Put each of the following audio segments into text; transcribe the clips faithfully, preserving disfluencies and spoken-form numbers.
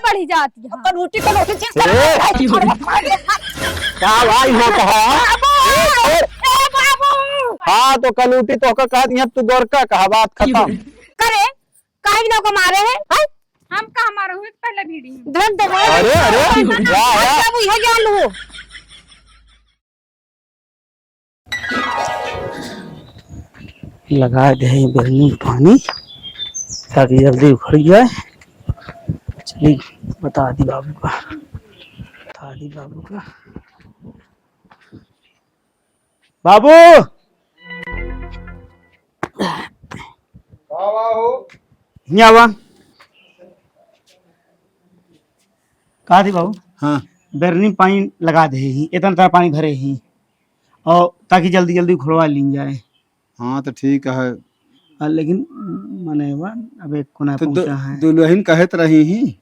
चढ़ी जाती है। कलूटी, कलूटी चीज ए! कर। का भाई हो कहा? बाबू! ए, ए, बाबू! हाँ, तो कलूटी तो का कहत, यहाँ तू गोरका कहा, बात खत्म। करे, काहे बिना ओका मारे है? हैं? हम कहाँ मारे हुए, पहले भिड़ी हैं। धन दे। अरे, अरे, वाह, वाह। बाबू, यह जान लू। लगा दे हैं बेरनी में पानी, ताकि जल्दी उखड़ जाए। चलिए, बता दी बाबू का, बता दी बाबू का। बाबू! का बा हो? हियाँ आवा। कहा थी बाबू? हाँ। बेरनी में पानी लगा दे ही, इतना सारा पानी भरे ही, और ताकि जल्दी जल्दी उखड़वा लीन जाए। हाँ, तो ठीक है। आ, लेकिन मने बा, अब एक कोना तो दु-, पहुँचा है। दुल्हन कहत रही ही।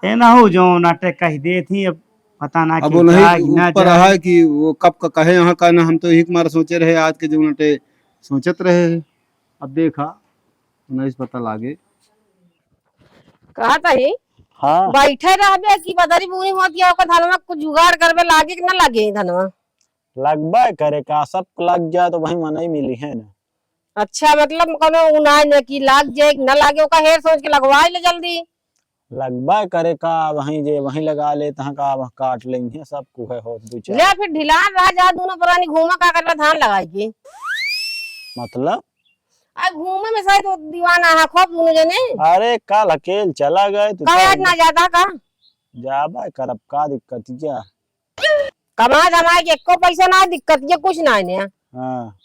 ए ना हो, जो नाटक कह दे थी, अब पता ना अब कि वो नहीं का, कि ना ऊपर जाए। है कि वो कब का कहे यहाँ का ना, हम तो एक मार सोचे रहे, आज के जो नाटक सोचत रहे, अब देखा, उन्नीस पता लागे। कहत ही, हाँ। बैठे रहबे कि बदरी बुनी होत या ओकर धनवा कुछ जुगाड़ करबे, लागे कि ना लागे धनवा? लगबे करे का, सब लग जाए तो वही मनई मिली है ना। अच्छा, मतलब कोनो उनाय ने कि लाग जाए कि ना लागे, ओका हेर सोच के लगवाए ले जल्दी। लगबे करे का, वहीं जे वहीं लगा ले, तहाँ का वह काट लेंगे, सब कुहे होत दू चार। ले फिर ढिलान रहा, जा दोनों परानी घूमा का करबे धान लगाए के। मतलब? आ घूमे में शायद वो दीवाना है खूब दोनों जने। अरे कल अकेल चला गए तू काहे तो आज ना जाता का? जाबे करब, का दिक्कत या? कमा धमाए के एको पैसा ना, दिक्कत ये कुछ ना है ने। हाँ,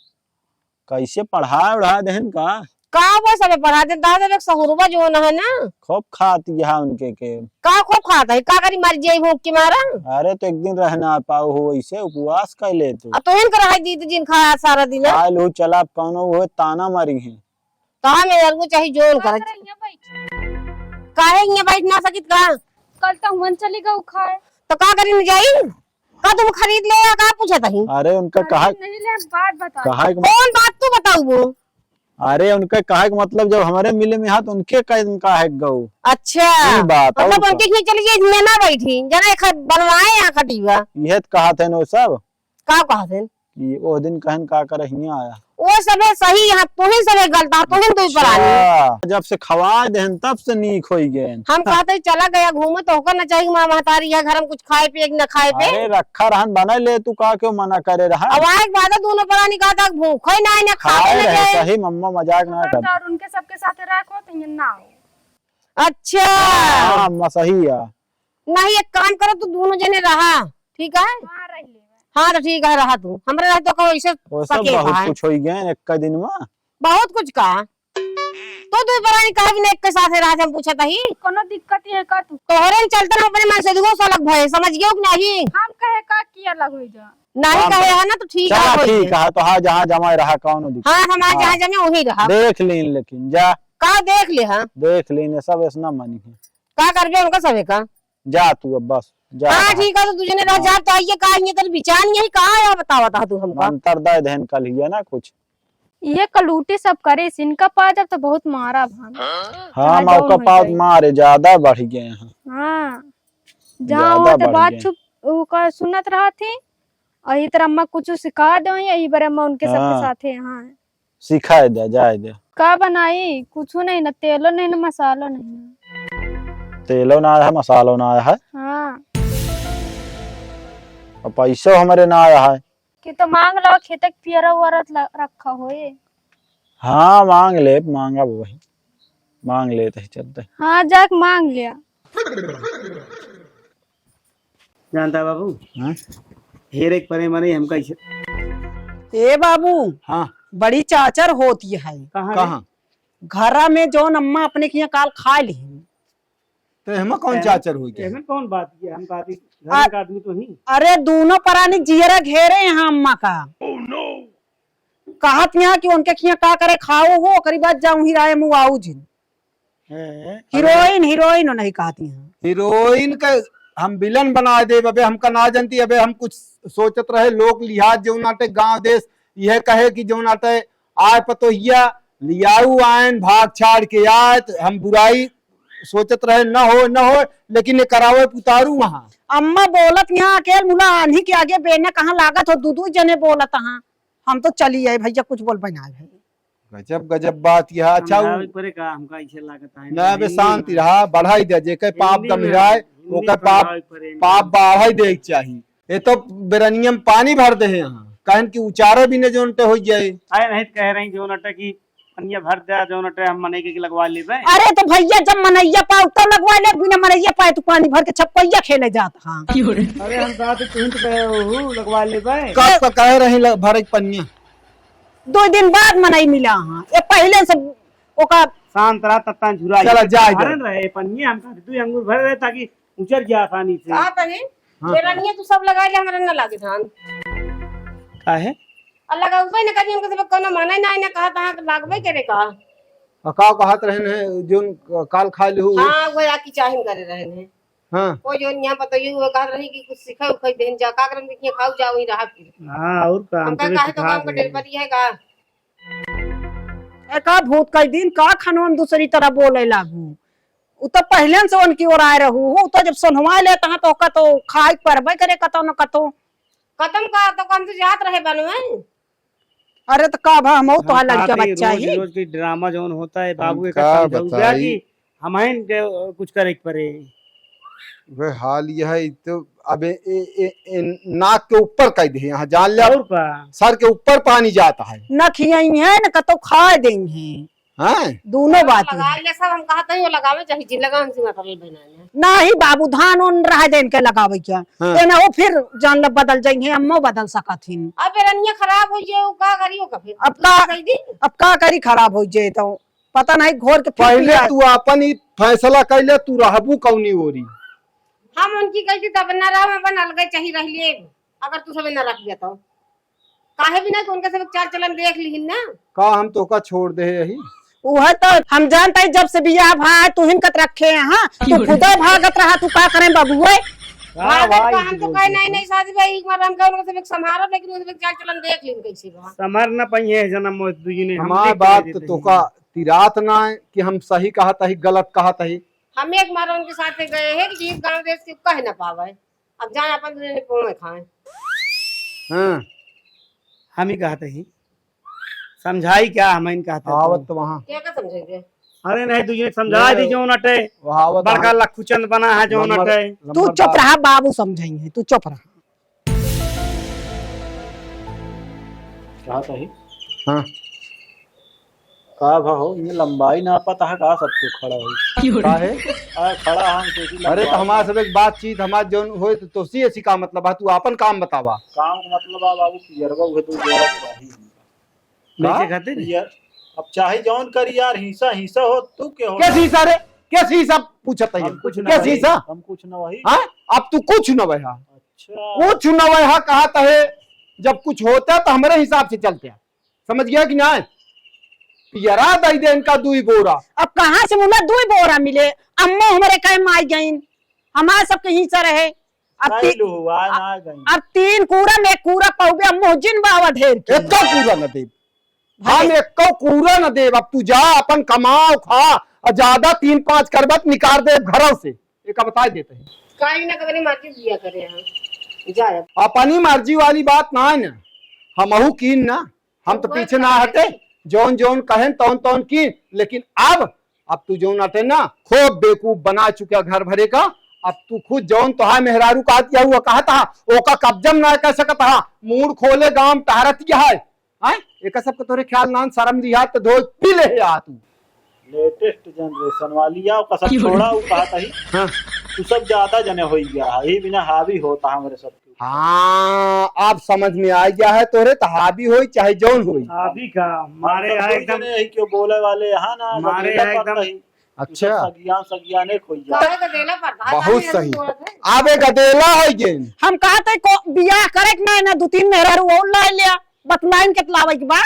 कैसे पढ़ा उढ़ा देहन का? का वो सबे पढ़ा दे, दादा एक सहुरबा जो ना है ना। खूब खाती है उनके के। का खूब खाता है, का करी मर जाई भूख के मारा? अरे तो एक दिन रह ना पाऊ हो, ऐसे उपवास कर ले तू। आ तोहन कर रहा जीत जिन खाया सारा दिन। आयल हो चला कौनो वो ताना मारी है। कहा में अलगू चाही जोन कर। काहे हियां बैठ? काहे हियां बैठ ना सकित का? कल तो हुवन चली गऊ खाए। तो का करी न जाई? का तुम खरीद ले या का पूछत ही? अरे उनका अरे कहा, नहीं ले, बात बता। कहा के कौन बात तू बताऊ वो? अरे उनका कहा के मतलब जब हमारे मिले में हाथ उनके कह, कहा है गऊ। अच्छा। ई बात, मतलब और उनके का? खींच चली जाए, हियां ना बैठी, जना एक बनवाए यहाँ खटीवा। यह तो कहा थे न वो सब। का कहत हन? कि ओह दिन कहन का करे हियां आया। ओ सबे सही यहाँ, तोहिन सबे गलत, तोहिन दुई परानी। अच्छा, जब से खवा देहन तब से नीक होई गए। हम कहते चला गया घूमे तो ओकर ना चाहिए माँ महतारी या घर में कुछ खाए पिए कि ना खाए पे। अरे रखा रहन बना ले तू का क्यों मना करे रहा? अब आए के बाद दोनों परानी कहता भूखे ना आए ना खाए खाए ना रहे जाए। सही मम्मा मजाक ना कर। और उनके सबके साथ रखो तो ये ना हो। अच्छा। हाँ, अम्मा सही है। नहीं, एक काम करो, तू दोनों जने रहा, ठीक है? हाँ, रह लेवे। हाँ, तो ठीक है, रहा तू। हमरे रहे तो कहो, इसे वो सब सके बहुत पाए। कुछ होई गए एक का दिन में। बहुत कुछ का। तो तू परानी कहा भी नहीं, एक के साथ रहा, हम पूछत ही। कोनो दिक्कत ही है का तू? तोहरे न चलते हम अपने मन से दुगो से अलग भए, समझ गयो कि नहीं? हम कहे का की अलग होई जा? नहीं हम कहे है ना, तो ठीक चला, है, ठीक है। है, तो हाँ, जहाँ जमाए रहा, कौनो दिक्कत हाँ, नहीं। हमारे हाँ। जहाँ जमे वही रहा। देख लीन, लेकिन जा। का देख ले, हाँ? देख लीन, ये सब ऐसना मनी है। का करबे उनका सबे का? जा तू अब बस, जा हाँ, रहा। ठीक है, तो तुझे ने रह हाँ। जा, तो आइए, का ये तेरे विचार नहीं है, का आया बतावा था तू हमका? अंतर दे देहन कल ही है ना कुछ। ये कलूटी सब करे, इनका पा जब तो बहुत मारा भान। हाँ, चाहे मौका जौन हो पावत जाए। मारे, ज्यादा बढ़ गए हैं। हाँ। जहाँ ज्यादा वहाँ ते बढ़ बात गए। छुप, वो का सुनत रहा थी, और ये तरह अम्मा कुछ सिखा दो, यही बार अम्मा उनके सबके हाँ। साथे यहाँ है। सिखाए दे, जाए दे। का बनाई? कुछू नहीं ना, तेलो नहीं ना, मसालो नहीं ना। तेलो ना आया है, मसालो ना आया है। हाँ। और पैसो हमरे ना आया है। कि तो मांग लो, खेते के पियरा उअरत ल-, रखा होए। हाँ, मांग ले, मांगा वही। मांग ले, तही चलते। हाँ, जाके मांग लिया। जानता बाबू, हाँ? हेरे के परे मरे हमका इसे। ए बाबू, हाँ। बड़ी चाचर होती है। कहाँ रे? कहाँ? घरा में जौन अम्मा अपने के यहाँ काल खा ली। तो एहमा कौन एहमा, चाचर होई के? एहमा कौन बात ये? हम बात ही, घर आ, का आदमी तो ही। अरे, दोनों परानी जियरा घेरे यहाँ अम्मा का। Oh, no! कहत यहाँ कि उनके खिया का करे खाओ हो, ओकरी बाद जाऊं ही राय मुआऊ जिन। हैं? हीरोइन, हीरोइन नहीं कहती हैं। हीरोइन का हम विलन बना दे, अबे हमका ना जानती, अबे हम कुछ सोचत रहे, लोक लिहाज जो नाटे गांव देश, यह कहे कि जो नाटे आए पतोहिया, लियाऊ आयन, भाग छाड़ के आए, तो हम बुराई सोचत रहे न हो, न हो, लेकिन ये करावे उतारू वहाँ। अम्मा बोलत यहाँ अकेल मुला आन्ही के आगे बेना कहाँ लागत हो, दू दू जने बोलत हाँ। हम तो चली आए भैया, कुछ बोल बनाए भाई। गजब, गजब बात यह। अच्छा, समझावे उ परे का, हमका ऐसे लागत है, ना बे, हिंदी शांति में। रहा, बढ़ाई दे, जेके पाप हिंदी में, गम्हिराए, हिंदी ओके पाप, पढ़ावे परे, पाप हिंदी। बढ़ाई दे के चाही। ये तो बेरनिया में पानी भर दे हैं यहाँ, कहन कि उचारे भी ने जोन टे हो जाए। अरे नहीं तो कह रही जोन अटे कि पनिया भर दे, जोन अटे हम मनई के लगवा लेबे। अरे तो भैया, जब मनैया पाओ तब लगवा ले, बिना मनैया पाए तू पानी भर के छपकैया खेले जात हाँ। अरे हम कहा तो तुम तो कहे हो लगवा लेबे। कब का कहे रही ल-, भरे के पनिया? दो दिन बाद मनई मिला हाँ, ये पहले से ओका शांत रहा, तत्ता झुरा चला, ये जाए दे। भरन रहे पनिया, हम कहा दुई अंगूर भर रहे ताकि उजर गया आसानी से। का कही? हाँ। बेरनिया तू सब लगा ले, हमरा न लागे धान। काहे? आ लगावे न करी, उनके सब कोनो माने ना, ना कहा तहाँ लागबे करे का। आ का कहत रहन है, जोन काल खाए लेहू? हाँ, वो आकी चाहिन करे रहन है। हाँ। वो जोन यहाँ बताइए, वो कहत रही कि कुछ सिखाई उखाई देन जा, का करम देखिए, खाऊ जाओ, वहीं रहा फिर। हाँ, और का, हम हमको का भी कहे तो सिखा काम का दे। डेलपरी है का? ए, का भूत कई दिन का खनवन दूसरी तरह बोले लागू? उ तो पहले से उनकी ओर आए रहू हो, उ तो जब सोनवा लेता है तो ओका तो खाए परबे करे कतो न कतो। कतम का तो कम से जात रहे बनवे। अरे तो का भा, हम तो हम लड़का कहते हैं, बच्चा रोज, ही। रोज के ड्रामा जौन होता है, हम बाबू एक का समझाऊ बताई? कि हमहिन के कुछ करे के परे। वे हाल यह है, तो अब ए, ए, ए, ए, नाक के ऊपर कह दे, यहाँ जान ले, और का? सर के ऊपर पानी जाता है। न खियाई है, न कतो खाए देई है। हैं? दोनों बात लगा है। ले सब, हम कहते हैं, वो लगावे चाहे जिन लगा, हमसे मतलब बनाने। नाही बाबू, धान ओन रह दे इनके लगावे क्या? हाँ। ये ना हो फिर जान लब बदल जाई है, अम्मो बदल सकत हिन। अब बेरनिया खराब हो जाए, वो का करी, वो का फिर? अब का, कह दी? अब का करी, खराब हो जाए तो? पता नहीं घोर के फिर पहले पिया। तू आपन ई फैसला कर ले, तू रहबू कौनी ओरी? हम उनकी गलती तब न रह, हम अपन अलगे चाही रह लिए, अगर तू सब न रख गया तो। काहे भी ना कि उनका सब चाल चलन देख लिहिन ना। का हम तोका छोड़ दे यही? उहे तो हम जानत ही जब से बियाह भा है, तू हिन कत रखे हैं, हाँ? तू खुदे भागत रहा, तू का करें बबुए? का भागत भाई का हम तो कहे नहीं, नहीं शादी भाई, एक बार हम कहे उनका सब संभारब, लेकिन उनका सब चाल चलन देख लिहिन कैसे बा। संभार ना पाई है जन्म मौत दुई ने, हम हमार देख बात लेते तो हैं। तोका तिरात ना है कि हम सही कहत ही, गलत कहत ही। हम एक बार उनके साथ गए हैं कि गाँव देश के कह ना पावे, अब जाए अपन दुनिया में पोंगे खाए। हाँ। हम ही कहत ही, समझाई क्या हम इन कहत ही आवत तो? तो वहाँ। क्या क्या समझेंगे? अरे नहीं, तू ये समझा ये दी जो नटे, वहाँ आवत बड़का वहाँ। लखुचंद बना है जो नंबर, नटे। तू नंबर चुप बात। रहा, बाबू समझाई है, तू चुप रहा। कहा था ही? हाँ। का भा हो, ये लंबाई नापत है का सबके खड़ा हो? काहे? आ, खड़ा हम तो इसी अरे, तो लंबाई हमार में। सब एक बातचीत, हमार जौन होए तो, तो सी ऐसी का मतलब है, तू आपन काम बतावा। काम का मतलब आ बाबू, पियरवा उहे दो जोड़ा चाही। का? नहीं खाते नहीं? यार, अब चाहे जौन करी यार, हिस्सा, हिस्सा हो, तू के हो? कैसे हिस्सा रे? कैसे हिस्सा पूछत है? हम कुछ ना कैसे वही, हिस्सा? हम कुछ ना वही। हाँ? अब तू कुछ न वहा। अच्छा। कुछ न वहा कहत है, जब कुछ होता तो हमरे हिसाब से चलते हैं। समझ गया कि ना? पियरा दई दे इनका दुई बोरा। अब कहाँ से मुला दुई बोरा मिले? अम्मो हमरे कहे माई गईन, हमार सबके हिस्सा रहे। अब ती-, लुहुआ ना गईन। अब तीन कूड़ा में एक कूड़ा पहुबे, अम्मो जिन बावा ढेर के। एको कूड़ा न देब। भाई। हम एको कूड़ा न देब। अब तू जा, अपन कमाओ, खा, और ज्यादा तीन पाँच करबत निकाल देब घरों से। एक बता देते हैं। काहे ना कबरी माटी दिया करे हम। जा अब। अपनी मर्जी वाली बात ना है ना। हमहू कीन ना। हम तो पीछे ना हटे, जौन जौन कहेन तौन तौन की, लेकिन अब, अब तू जौन अटे ना, खूब बेवकूफ बना चुका घर भरे का। अब तू खुद जौन तोहार मेहरारू कहत या हुआ कहत हा, ओका कब्जम ना कर सकत हा, मूड़ खोले गांव टहरत या है। हैं? एका सब के तोरे ख्याल नान शर्म लिहा त धोई पी ले आ तू। Latest generation वाली या ओका सब छोड़ा, उ कहत ही। हाँ। तू सब ज्यादा जने होई गया है, यही बिना हावी होता हमरे सब। हाँ, अब समझ में आ गया है तोरे, तो हावी होई चाहे जौन होई। हावी का, मारे हम तो यहाँ कोई एकदम जने यही क्यों बोले वाले यहाँ ना, मारे गदेला यहाँ पर एकदम। नहीं। अच्छा। तू सब सगियान, सगियाने खोई जा। काहे गदेला पर? बहुत सही। आबे गदेला है ये। हम कहत ही को बियाह करे के ना, ना दो तीन मेहरारू और ला लिया, बतलाइन के लावे के बा।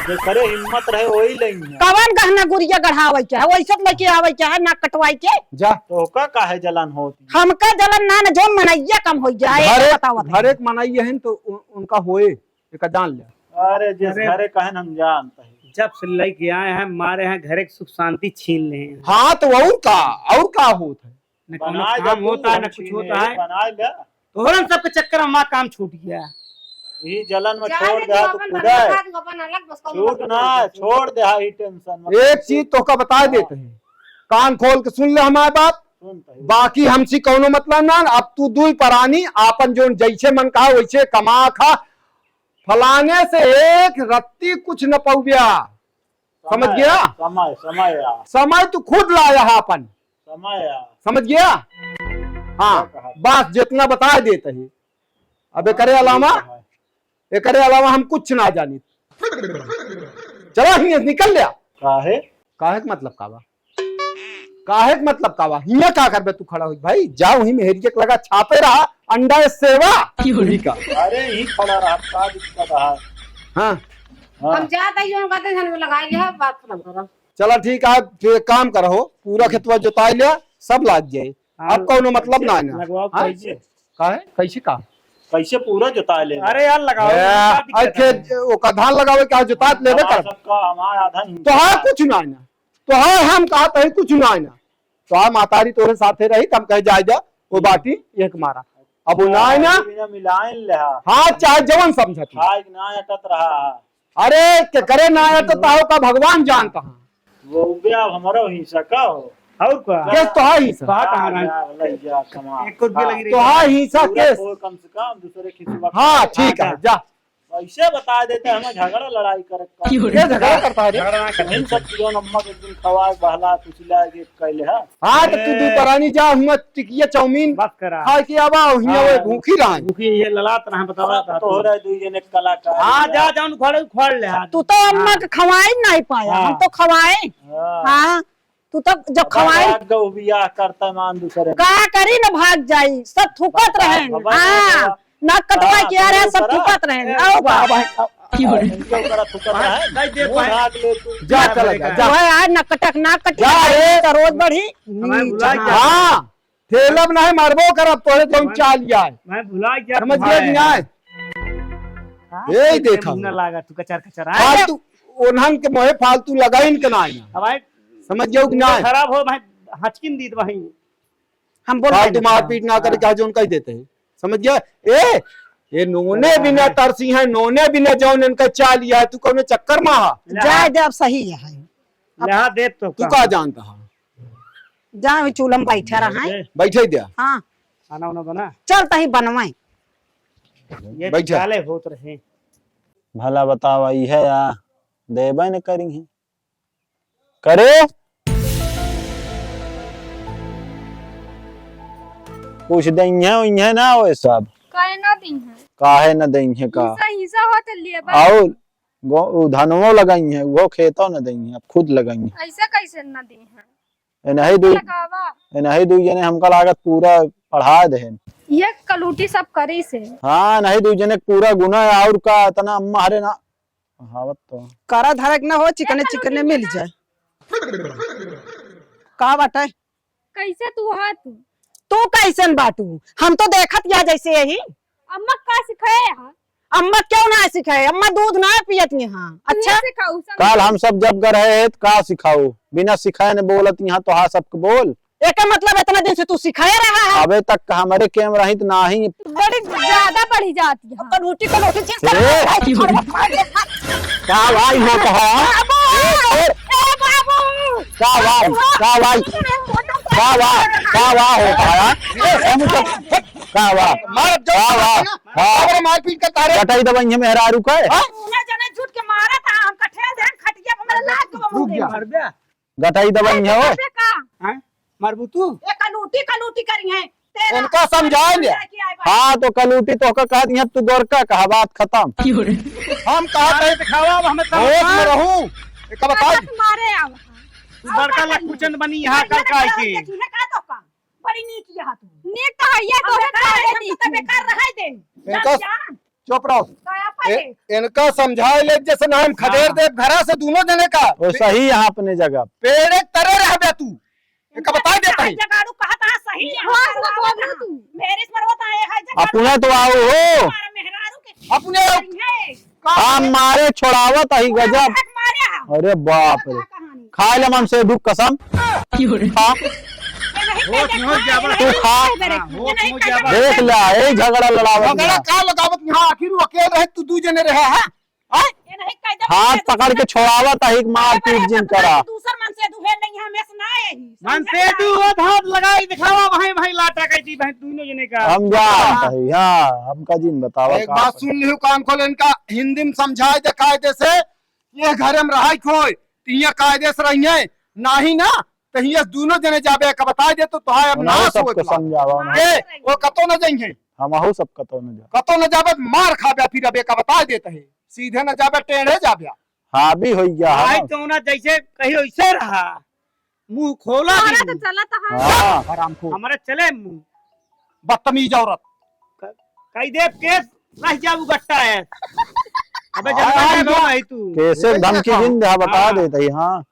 जे करे हिम्मत रहे वही लेंगे। कवन गहना गुरिया गढ़ावे के है, वैसे तो लेके आवे के है, नाक कटवाई के। जा। तो का काहे जलन होती? हमका जलन ना, ना, जौन मनैया कम हो जाए, घरे, बतावत है। घरे के मनैया हैं तो उ-, उनका होए, एका जान ले। अरे, जिस अरे। घरे कहन हम जानत ही। जब से लेके आए हैं, मारे हैं, घर के सुख शांति छीन ले हैं। हाँ, तो और का, और का होत है? न कोनो बनाए काम दे तू, होता है, हम न कुछ छीने, होता है। बनाए ले। तोहरन सबके चक्कर में हमार काम छूट गया। यही जलन में जा छोड़ दे, दे, तू अपन खुदा है। बना खा, तू अपन अलग, बस कौनो छूट मतलब ना, नहीं। छोड़ दे, हाँ, ये tension मत एक ले। चीज तोहका बताए हाँ। देते हैं, कान खोल के सुन ले हमारी बात। सुन तो ही। बाकी हमसे कौनो मतलब ना, अब तू दुई परानी आपन जोन जैसे मन कहा वैसे कमा खा, फलाने से एक रत्ती कुछ न पौब्या। समझ समय, गया? समय, समय आ। समय तू खुद लाया है अपन। समय आ। समझ गया? हाँ, क्या कहा? बस जितना बता देते ही। अब एकरे अलावा, समय। एकरे अलावा हम कुछ ना जानी। चला ही निकल लिया। काहे? काहे के मतलब का बा? काहे के मतलब का बा? हियां का करबे तू खड़ा होई? भाई, जाओ ही मेहरिया के लगा छापे रहा, अंडा ए सेवा। क्यों रे? ठीक है। अरे, ही खड़ा रहा, का दिक्कत है? हाँ। हाँ। हम जात हई, हम कहते हैं, हम लगाई लिया, बात खत्म करो। चला ठीक है, फिर एक काम करो, पूरा खेतवा जोताई लिया, सब लाग जाए। हाँ, अब कौनो मतलब कैसे ना है ना। लगवाओ, हाँ? कैसे? काहे? कैसे का? कैसे पूरा जोताई ले? अरे यार, लगाओ, ए, क्या दिक्कत अरे है? खेत, ओका धान लगावे के जोताई लेबे हमारा कर। सबका, हमारा आधा नहीं तो हाँ, होता। कुछ ना है ना। तो हाँ, हम कहा तो है, कुछ ना है ना। तो हाँ, मातारी तोरे साथे रही, तब कहे जाए जा, वो हम्म। बाटी एक मारा। अब वो ना है ना। बिना मिलाइन ले हा। हाँ, चाहे जवन समझत हो। खाए के ना अटत रहा है। अरे, के करे ना है तो ताऊ का भगवान जानता है। वो बे अब हमारा हिस्सा का हो? और का? केस तो है हिस्सा। कहा कहाँ रहे? जा, लग जा, कमा। एक को भी लगी रही। तो है हिस्सा पूरा केस। को कम से कम दूसरे खिसवा हाँ, का। ठीक है, हाँ, जा। ऐसे बता देते हैं, हमें झगड़ा लड़ाई करे का। क्यों रे? ये झगड़ा करता है रे? झगड़ा ना करते। वही सब जो अम्मा के एक दिन खवा, बहला, फुसला के कैले है। हाँ, तो तू ए। दू परानी जा, हुआ टिकिया चाउमीन बस करा। खा के आवा, हियाँ हाँ। वो भूखी रहा। भूखी ये ललात रहा, बतावा सब था तो तू। हो रहा है, दुई जने कलाकार हाँ, है। जा, जा, उन घोड़े उखोड़ ले, हाँ। तू तो अम्मा हाँ। के खवाई नहीं पाया, हाँ। हम तो खवाए। हाँ। हाँ, तू तो जब अब खवाई। भाग गऊ बियाह करता मान दूसरे में। का करी न भाग जाई, सब थुकत बाबा, रहे। बाबा, हाँ, बाबा। नाक कटवा हाँ, के आ रहे, तू सब करा। थुकत रहे। ए, आओ बाबा। बाबा। क्यों रे? इनके ऊपर थुकत हाँ, है। नहीं दे मुंह पाए। ढाक ले तू। जा, चला जा, जा। वह आज नाक कटक, नाक कटक जा रे। तो रोज बढ़ी। हमारे नीच। बुला के हाँ। हाँ, ठेलब नहीं, मरबो करब, तोरे जौन मैं, चाल जाए। मैं भुला गया समझ तुम्हारे। गया कि नहीं? हाँ, यही कैसे देखा मुंह ना हूँ। लागा, तू कचर कचर। हाँ, आए। तू ओन्हन के मोहे फालतू लगाइन के ना आइना। अब आए, समझ गयो कि ना? खराब हो भाई, हचकिन दीत भाई। हम बोल फालतू रहे हैं। मारपीट ना करे, हाँ। कहा जौन कह देते हैं। समझ गया? ए, ये नोने बिना तरसी हैं, नोने बिना जौन इनका चाल लिया है, तू कौनो चक्कर में हा? जाए दे, अब सही है। अब यहाँ दे तो तू का? का जानता है? जाए चूल्हा में बैठा रहा है। बैठे दे। हाँ। खाना वाना बना? चल तही बनवाई। ये बैठा। काले होत रहे। भला बतावा, ई है या देबे न करी है। करे? कुछ दइहे, उइहे ना होए सब। काहे ना दइहे? काहे ना दइहे का? हिस्सा, हिस्सा हो तो लिए बा। और गो-, उ धनवो लगाई है, वो खेतो न दइहे, अब खुद लगाई है। ऐसा कैसे ना दइहे? ए नहीं दुई, लगावा। ए नहीं दुई जने हमका लागत पूरा पढ़ा देहेन। ये कलूटी सब करी से। हाँ, नहीं दुई जने पूरा गुना है, और का इतना अम्मा हरे ना, कहावत तो। करा धरक न हो, चिकने ए चिकने कलूटी मिल ना। जाए। का बाटे? कैसे तू हा तू? तू कैसन बाटू? हम तो देखत या जैसे यही। अम्मा का सिखाए हा? अम्मा क्यों ना सिखाए? अम्मा दूध ना पियत यहाँ। अच्छा? सिखाऊ, समझ। काल हम सब जब घर है तो का सिखाऊ? बिना सिखाए ने बोलत यहाँ तो हाँ सबके बोल। एकर मतलब इतना दिन से तू सिखाए रहा है? अबे तक का हमरे कैमरा ही तो ना ही। बड़ी ज्यादा बढ़ी जाती है। अपन उठी तो उठी चीज ए! कर। का भाई हो कहा? बाबू! ए, ए! ए बाबू! का भाई? का भाई? का भाई? का भाई हो कहा? ए, हम तो का वाह, मार दो का वाह, ना। हाँ। अरे मारपीट करता रे। गटाई दबइहे मेहरारू का है। हाँ? उन्हें जने झूठ के मारा था, हम कठे ध्यान खटिया पे मेरे लात को रुक मुंह जा। दे। गटाई दबइहे हो। अरे का? हैं? मारबू तू? ये कलूटी, कलूटी करी है। तेरा इनका समझाए ले। लेके आए बाबू। हाँ, तो कलूटी तो का कह दिया, तू गोरका कहा, बात खत्म। हम कहा थे दिखावा, अब हमें होश में रहूं। एक बताई। मारे आओ। तू बड़का लखुचंद बनी यहाँ का, का की? देखी है का तो का? बड़ी नीक यहाँ तू। नीक तो है, ये अब तो बेकार है, हम तो बेकार रहे दे। इनका जा, जा। चुप रहो। गया ए, पहले। इनका समझाए ले, जैसे ना हम खदेड़ हाँ। दे घरा से दोनों जने का। वो सही है अपने जगह। पेड़ एक तरे रहबे तू। इनका बता देता है। जगाड़ू कहा था सही है, हाँ, हमारा वो बोल रहा तू। मेरे से मरवा था, ये है जगाड़ू। अपने तो आओ हो। हमारा मेहरारू के अपने सही है। हम मारे छोड़ावत ही गजब। हक मारे हम। अरे बाप रे। का कहानी? खा ले मनसेधू कसम। खा। ये नहीं होश कहते में हो जाबा। तू खा। ये नहीं होश में हो कहते जाबा। देख ले, यही झगड़ा लड़ावत झगड़ा बा। का लगावत यहाँ? आखिर वो अकेले रहे, तू दू जने रहे, हैं? हैं? ये नहीं कहते हाथ मनसेधू पकड़ के छोड़ावत है, एक मार अरे पीट बाप रे, जिन करा। दूसर मनसेधू है नहीं, हमें से ना यही। समझे मनसेधू ना? वो तो हाथ लगाई दिखावा, भाई, भाई, लाटा कह दी, भाई, दोनों जने का। हम जानत हाँ। है, हाँ, हमका जिन बतावा एक का बात सुन लियो, कान खोल, इनका हिंदी में समझाए दे कायदे से, ये घर में रहाई खोए, तो ये कायदे से रहिए, नाही ना, तो ये दोनों जने जाबे का बताए दे, तो तोहार अब हमहू नाश सबके होत बा। समझावा, हमहू ए, वो कतो न जाइए। हमहू सब कतो न जा। कतो न जाबे, मार खाबे, फिर अब एक बताए देते हैं, सीधे न जाबे, टेढ़े जाबे। हावी होई गया है आई ना। तो ना जैसे कही वैसे रहा, मुंह खोला तोहरा भी। तो चलत है। हाँ। हरामखोर। हमारे चले मुंह। बदतमीज औरत। क-, कई देव केस रह जाऊ गट्टा है। अबे हाँ, जनता हम है जो भाई तू। कैसे कैसे धमकी कहा? दिन दे, बता हाँ। देते ही, हाँ।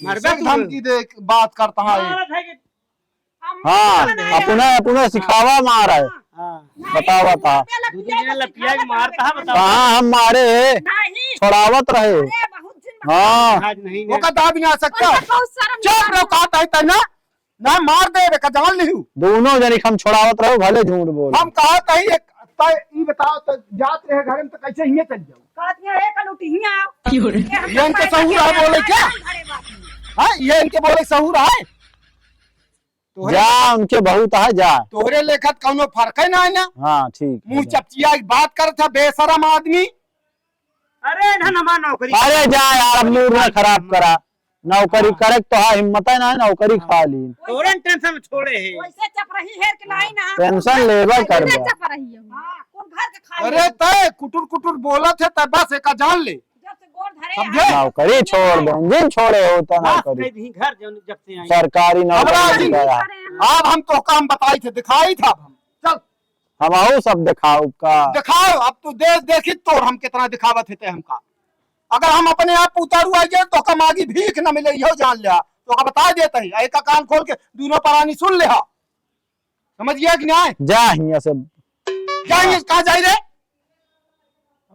मरबे कैसे तू। धमकी दे, बात करता है। मारत है कि हम हाँ, नहीं अपना, अपना सिखावा मार है। हाँ। बतावा था। दू तीन जने लपिया के मारता है, बतावा। कहाँ हम मारे? नहीं। छोड़ावत रहे। अरे, बहुत दिन हाँ। आज नहीं ओका दाब ना सकता। उनका बहुत शर्म चुप रहो, कहा था इतना। ना मार दे रे, का जान लिहू। दोनों जने हम छोड़ावत रहो, भले झूठ बोल। हम कहा था ही एक, त ई बताओ तो जात रहे घर में तो कैसे हिये चल जाऊ? कहत हिया, "ए कलूटी, हिया आओ।" क्यों रे? ये हम ये इनके कहते सहूर हैं, है बोले क्या? घरे बात नहीं। हाँ, ये इनके बोले सहूर है? तोहरे जा, उनके बहुत है, जा। तोहरे लेखत कौनो फर्क है ना, है ना? हाँ, ठीक है, मुंह जा। चपचिया के बात करत है, बेशरम आदमी। अरे ना, ना, मार नौकरी। अरे जा यार, अब मूड ना खराब करा। नौकरी हाँ। करे के तो हाँ, हिम्मत है ना, नौकरी हाँ। खा ली। तोरे टेंशन में छोड़े है। वैसे चपरही हेर के लाई ना। टेंशन लेबे करबे। चपरही है। हाँ, कौन घर के खाली अरे है? तय कुटुर कुटुर बोलत है, तय बस एका जान ले। जब से गोड़ धरे समझे? हैं। नौकरी छोड़ दो, जिन छोड़े हो तो हाँ, नौकरी। कई भी घर जौन जब से आई। सरकारी घबरा नौकरी जिन। गया। अब हम तो काम बताई थे, दिखाई था अब हम। चल। हमहू सब दिखाओ का। दिखाओ, अब तू देश देखी तोर हम कितना दिखावत है ते हमका। अगर हम अपने आप उतारू आ जाए तो हम आगे भीख न मिले, यो जान लिया। तो का बता देते हैं, एक कान खोल के दोनों परानी सुन ले हा। समझ गया कि नहीं? जा हियां से। जा हियां से, कहाँ जाई रे?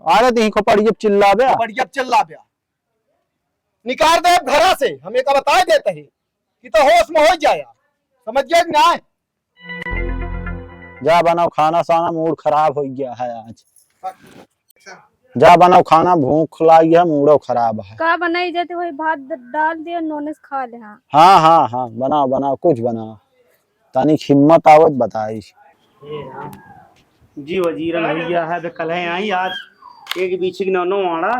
अरे तो ही खोपड़िया पे चिल्लाबे। खोपड़िया पे चिल्लाबे। निकाल दे घरा से, हम एक बता देते हैं कि तो होश में हो जाया। समझ गया कि नहीं? जा बनाओ खाना साना, मूड खराब हो गया है आज। जा बनाओ खाना, भूख लागी है, मूडो खराब है। का बनाई जाते वही भात द-, डाल दिया, नॉनवेज खा ले। हाँ हाँ हाँ हाँ, बनाओ बनाओ, कुछ बनाओ, तनिक हिम्मत आवत बताई। ये राम। जी वजीरन भैया है, बे कल है आई आज एक बीछी के नौ नौ आड़ा।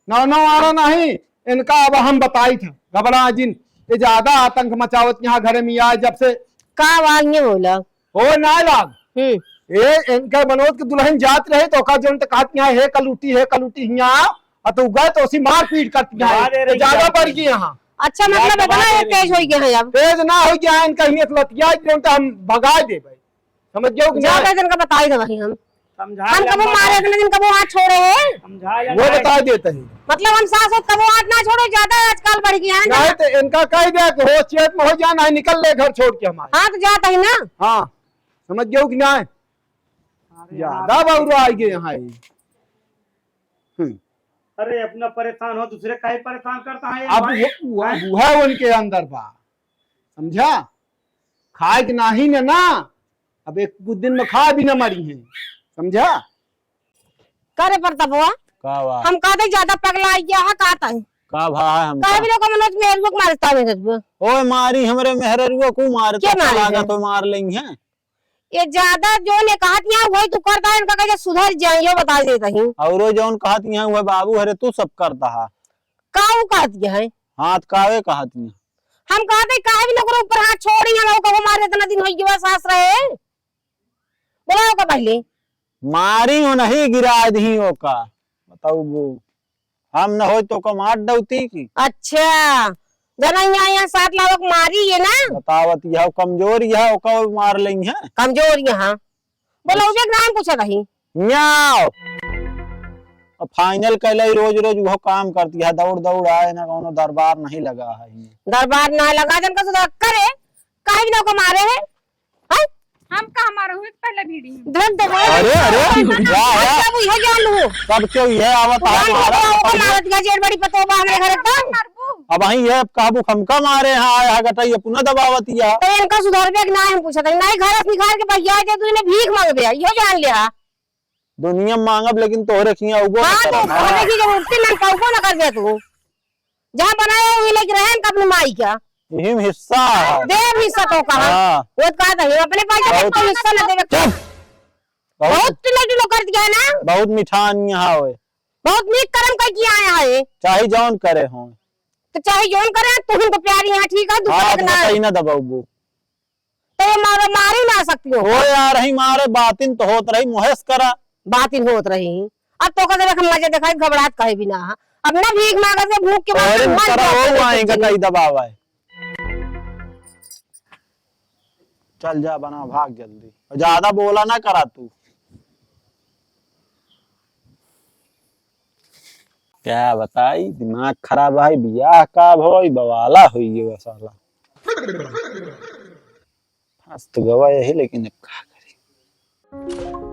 नौ नौ आड़ा नहीं, इनका अब हम बताई थे, घबरा जिन, ये ज्यादा आतंक मचावत यहाँ घरे में आज जब से। का आवाज नहीं बोला? हो ना लाग। हम्म। ए, इनका मनोज के दुल्हन जात रहे तो ओका जौन त कहत यहाँ, "हे कलूटी, हे कलूटी, हियाँ आ।" आ तो गए तो उसी मारपीट करत यहाँ। ज्यादा बढ़ गई यहाँ। अच्छा, मतलब इतना तेज हो गया है अब? तेज ना हो गया है, इनका हियाँ लतिया जौन त हम भगा देबे। समझ गयो कि ज्यादा नहीं? दिन का बताई दे वही हम। हम कबो मारे इतने दिन कबो हाथ छोड़े हैं? वो बता देते हैं। मतलब हम सास होत कबो हाथ ना छोड़े, ज्यादा आजकल बढ़ गया है ना। नहीं तो इनका कह दे कि होश चेत में हो जा, नहीं निकल ले घर छोड़ के हमारे। हाँ, तो जाता ही ना। हाँ, समझ गयो कि नहीं? अरे ज्यादा यार। बौरा आ गए यहाँ ये। हम्म। अरे अपना परेशान हो, दूसरे काहे परेशान करता है अब भाई? वो, वो, हैं? वो है उनके अंदर बा, समझा? खाए के नाही न ना, अब एक कुछ दिन में खा भी न मरी है, समझा? करे पर तबवा का बा? हम कहते ज्यादा पगला गया है, कहता है। का भा है हमका? कहे भी लोग मनोज मेहरुआ को मारता है, मेहरुआ। ओए मारी हमरे मेहरुआ को मार, के तो मारे लागत है? हो मार लेंगे। ये ज्यादा जो ने कहत यहाँ वही तू करता है, इनका कैसे सुधर जाए, यो बता देता ही। औरो जौन कहत यहाँ वह बाबू हरे तू सब करता है। का वो कहत यहाँ है? हाथ कावे कहत यहाँ। हम कहते काहे भी लोग ऊपर हाथ छोड़ी, हम कबो मारे इतना दिन हो गया सास रहे। बोलाओ का पहले। मारी हो नहीं गिरा दी हो का। बताओ वो। हम न होई तो ओका मार डौती की। अच्छा, जना यहाँ, यहाँ साथ लावक मारी ये ना? बतावत यह कमजोर यह ओका मार लेंगे। कमजोर यहाँ। बोलो, उबे के नाम पूछत रही। म्याओ। अब फाइनल कैले रोज रोज वो काम करती है, दौड़ दौड़ आए ना, कोनो दरबार नहीं लगा है। दरबार ना लगा, जन का सुधार करे, काहे बिना ओका मारे है? हैं? हम कहाँ मारे हुए पहले बीड़ी में। धन दे। अरे, अरे, वाह, वाह। अब इहे जान लू। सब क्यों ये आवत है जान लू, तुम्हारा? ओकर मारत का जेठ बड़ी पतोह बा हमरे घर का। मारबू। अब वहीं ये कहबू हमका मारे हैं, आया गटा ये पुनः दबावत या। तो इनका सुधार बे कि ना हम पूछत है, नहीं घर से निकाल के भैया दे तू इन्हें भीख मांगबे, इहो जान लिया। दुनिया में मांगब लेकिन तोहरे खिया उगो न हाँ, तो करब। तोहरे की जब उठती ना, तो उगो न कर दे तू। जहाँ बनाए हुए लेके रहे ना अपनी माई का। यही में हिस्सा है। दे भी सको कहाँ। हाँ। वो तो कहता है, अपने पैसे बहुत का हिस्सा न देवे। चुप। बहुत बहुत टिलो टिलो कर दिया है ना। बहुत मिठान यहाँ होए। बहुत नीक कर्म कर किया आया है। चाहे जौन करे हों। तो चाहे जौन करे, तुम तो प्यारी यहाँ ठीक है, दूसरे हाथ के ना। बताई ना दबाऊ। तो ये मारे, मारी ना सकती हो। ओ यार, ही मारे बातिन तो होत रही, मुहेश करा। बातिन होत रही। अब तो कदे हम मजे दिखाई, घबरात कहे भी ना। अब ना भीख मांगत है, भूख के मारे तोहरे मर ऊपर जाते हो हैं, माएंगे कुछ नहीं। कई दबाव है। चल जा, बना भाग जल्दी। और ज्यादा बोला ना करा तू। क्या बताई, दिमाग खराब है, बियाह का भई, बवाला हुई गया साला। फंस तो गवा यही, लेकिन अब का करी?